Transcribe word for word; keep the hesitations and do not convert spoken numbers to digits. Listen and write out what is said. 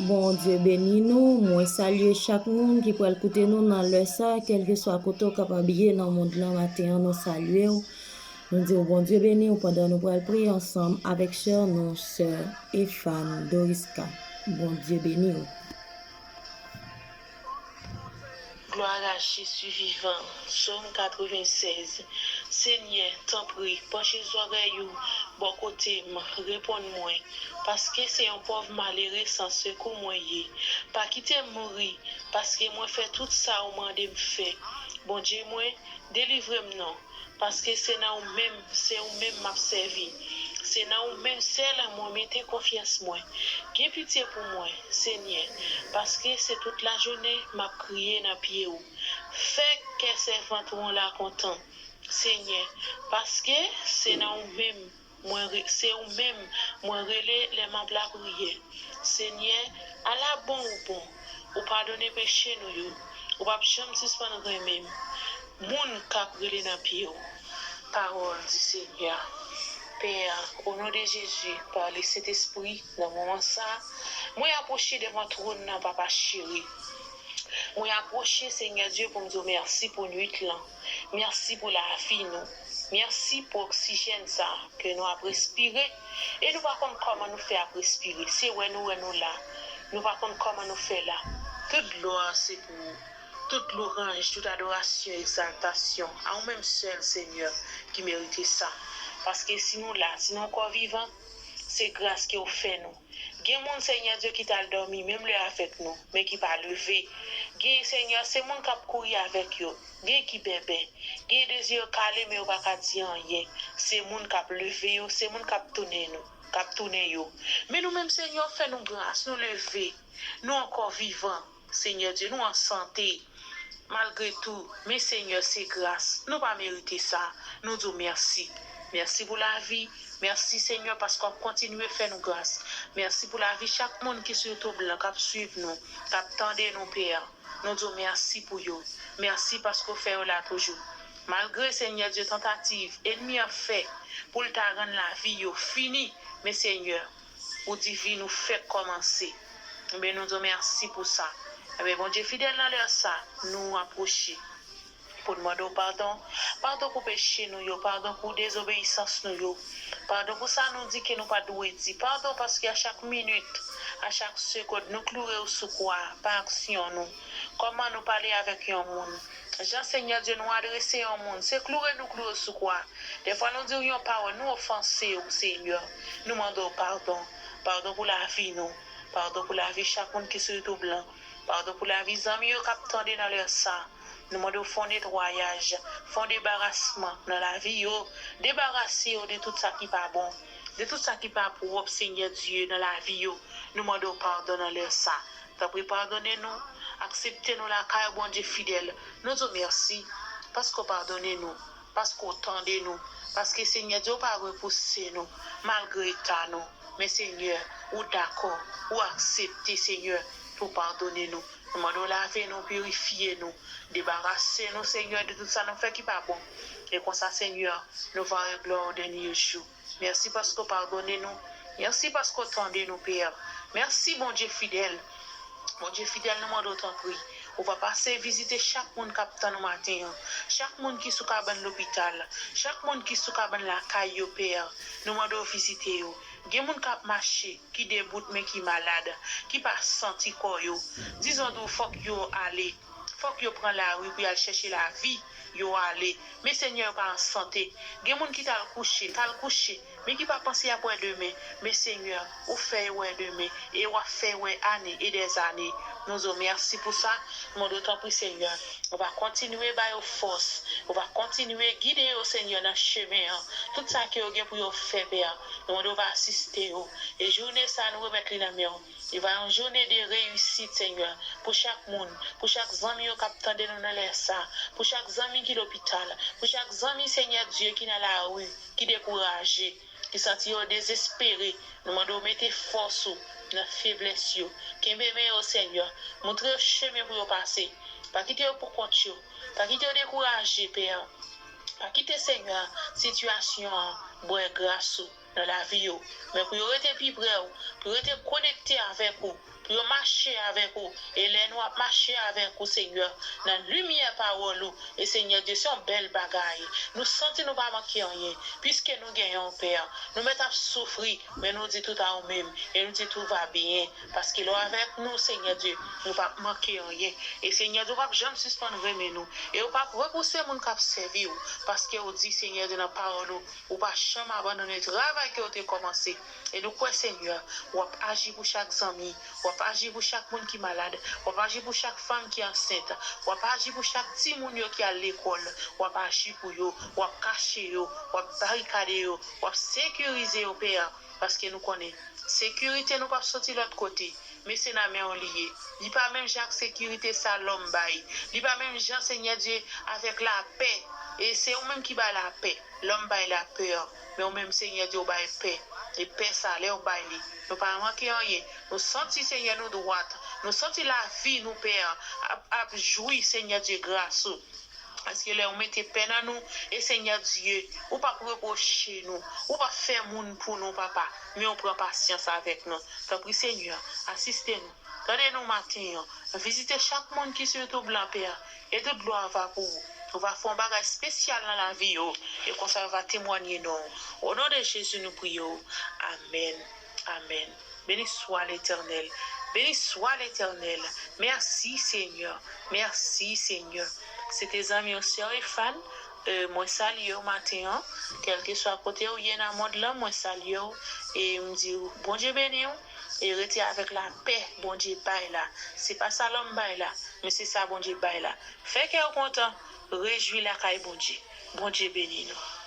Bondye beni nou. Mwen salye chak moun ki pral koute nou nan lè sa, kèlkeswa kote w kapab ye nan mond lan maten an, nou salye w. Nou di w Bondye beni w pandan nou pral priye ansanm avèk sè nou, sè Efan Doriska. Bondye beni w. Gloire à Jésus vivant. Sòm katrevennsèz. Senyè, tanpri, panche zòrèy ou bò kote m, reponn mwen, paske se yon pòv malere san sekou mwen ye. Pa kite m mouri, paske mwen fè tout sa ou mande m fè. Bondye mwen, delivre m non, paske se nan ou menm, se ou menm m ap sèvi. Se nan ou menm sèl mwen mete konfyans mwen. Gen pitye pou mwen, Senyè, paske se tout lajounen m ap kriye nan pye ou. Fè kè sèvant ou an la kontan, Senyè, paske se nan ou menm mwen re- se ou menm mwen rele lè m ap lapriyè. Senyè, ala bon ou bon, ou padone peche nou yo, ou p ap janm sispann renmen m. Moun k ap rele nan pye w. Parole du Seigneur. Pè, o non de Jezi, pa le Sentespri, nan moman sa, mwen apwoche devan twòn nan, Papa cheri. Mwen apwoche, Senyè Dye, pou m di w mèsi pou nwit lan. Mèsi pou lavi nou. Mèsi pou oksijèn sa ke nou ap respire. E nou pa konn kòman nou fè ap respire. Se wè nou wè nou la. Nou pa konn kòman nou fè la. Tout glwa se pou ou. Tout lwanj, tout adorasyon, egzaltasyon, a ou menm sèl, Senyè, ki merite sa. Paske si nou la, si nou ankò vivan, se gras ke w fè nou. Gen moun, Senyè Dye, ki t al dòmi menm lè avèk nou, men ki pa leve. Gen, Senyè, se moun k ap kouri avèk yo. Gen ki bèbè. Gen de zye yo kale, men yo pa ka di anyen. Se moun k ap leve yo, se moun k ap tounen nou, k ap tounen yo. Men nou menm, Senyè, w fè nou gras, nou leve. Nou ankò vivan, Senyè Dye, nou an sante. Malgre tou, men Senyè, se gras. Nou pa merite sa. Nou di w mèsi. Mèsi pou lavi. Mèsi, Senyè, paske w ap kontinye fè nou gras. Mèsi pou lavi chak moun ki sou YouTube lan, k ap swiv nou, k ap tande nou, Pè. Nou di w mèsi pou yo. Mèsi paske w fè yo la toujou. Malgre, Senyè Dye, tantativ ènmi an fè pou l ta rann lavi yo fini, men, Senyè, ou di vi nou fèk kòmanse. Enben, nou di w mèsi pou sa. Enben, Bondye fidèl, nan lè sa, nou apwoche pou n mande w padon. Padon pou peche nou yo, padon pou dezobeyisans nou yo. Padon pou sa nou di ke nou pa t dwe di. Padon paske a chak minit, a chak segonn, nou kloure w sou kwa a, pa aksyon nou. Kòman nou pale avèk yon moun. Jan Senyè Dye nou adrese yon moun, se kloure nou kloure w sou kwa a. Dèfwa nou di w yon pawòl, nou ofanse w, Senyè. Nou mande w padon. Padon pou lavi nou. Padon pou lavi chak moun ki sou YouTube lan. Padon pou lavi zanmi yo k ap tande nan lè sa. Nou mande w fè yon netwayaj, fè yon debarasman nan lavi yo. Debarase yo de tout sa ki pa bon, de tout sa ki pa pwòp, Senyè Dye, nan lavi yo. Nou mande w padon nan lè sa. Tanpri, padone nou, aksepte nou lakay ou, Bondye fidèl. Nou di w mèsi, paske w padone nou, paske w tande nou, paske, Senyè Dye, ou pa repouse nou, malgre eta nou. Men, Senyè, ou dakò, ou aksepte, Senyè, pou w padone nou. Nou mande w lave nou, pirifye nou, debarase nou, Senyè, de tout sa nou fè ki pa bon. E konsa, Senyè, nou va wè glwa w dènye jou. Mèsi paske w padone nou. Mèsi paske w tande nou, Pè. Mèsi, Bondye fidèl. Bondye fidèl, nou mande w tanpri, ou va pase vizite chak moun k ap tann ou maten an, chak moun ki sou kabann lopital, chak moun ki sou kabann lakay yo, Pè. Nou mande w vizite yo. Gen moun k ap mache, ki debout men ki malad, ki pa santi kò yo. Dizon di w fòk yo ale, fòk yo pran lari pou y al chèche lavi, yo ale. Men Senyè, yo pa an sante. Gen moun ki t al kouche, t al kouche, men ki pa panse y ap wè demen. Men Senyè, ou fè yo wè demen, e w ap fè yo wè ane e dèzane. Nou di w mèsi pou sa. Nou mande w tanpri, Senyè, ou va kontinye ba yo fòs, ou va kontinye gide yo, Senyè, nan chemen an. Tout sa ke yo gen pou yo fè, Pè, nou mande w va asiste yo. E jounen sa, nou remèt li nan men w. Li va yon jounen de reyisit, Senyè, pou chak moun, pou chak zanmi yo k ap tande nou nan lè sa, pou chak zanmi ki lopital, pou chak zanmi, Senyè Dye, ki nan lari, ki dekouraje, ki santi yo dezespere. Nou mande w mete fòs ou nan feblès yo. Kenbe men yo, Senyè. Montre yo chemen pou yo pase. Pa kite yo pou kont yo. Pa kite yo dekouraje, Pè. Pa kite, Senyè, sitiyasyon an bwè gras ou nan lavi yo, men pou yo rete pi pre w, pou yo rete konekte avèk ou, pou yo mache avèk ou. E lè nou ap mache avèk ou, Senyè, nan limyè pawòl ou, e Senyè Dye, se yon bèl bagay. Nou santi nou pa manke anyen, piske nou genyen yon Pè. Nou mèt ap soufri, men nou di tout a ou menm, e nou di tout va byen, paske lè w avèk nou, Senyè Dye, nou p ap manke anyen. E Senyè Dye, ou p ap janm sispann renmen nou, e ou p ap repouse moun k ap sèvi w, paske ou di, Senyè Dye, nan pawòl ou, ou pa janm abandone travay ke w te kòmanse. E nou kwè, Senyè, w ap aji pou chak zanmi, w ap aji pou chak moun ki malad, w ap aji pou chak fanm ki ansent, w ap aji pou chak timoun yo ki al lekòl, w ap aji pou yo, w ap kache yo, w ap barikade yo, w ap sekirize yo, Pè, paske nou konnen sekirite nou p ap soti lòt kote, men se nan men w li ye. Li pa menm jan ak sekirite sa lòm bay. Li pa menm jan, Senyè Dye, avèk lapè. E se ou menm ki bay lapè. Lòm bay lapè, men ou menm, Senyè Dye, ou bay pè. E pè sa, lè ou bay li, nou pa manke anyen. Nou santi, Senyè, nou dwat. Nou santi lavi nou, Pè, ap, ap jwi, Senyè Dye, gras ou. Paske lè ou mete pè nan nou, e Senyè Dye, ou p ap repwoche nou, ou p ap fè moun pou nou, Papa, men ou pran pasyans avèk nou. Tanpri, Senyè, asiste nou. Tande nou maten an. Vizite chak moun ki sou YouTube lan, Pè, e tout glwa va pou ou. Ou va fè yon bagay espesyal nan lavi yo, e konsa yo va temwanye non w. O non de Jezi, nou priye w. Amèn. Amèn. Beni swa Letènèl. Beni swa Letènèl. Mèsi, Senyè. Mèsi, Senyè. Se te zanmi w, Sè Efan. E, mwen salye w maten an, kèlkeswa kote w ye nan mond lan, mwen salye w. E m di w, Bondye beni w. E rete avèk lapè Bondye bay la. Se pa sa lòm bay la, men se sa Bondye bay la. Fè kè w kontan, rejwi lakay Bondye. Bondye beni nou.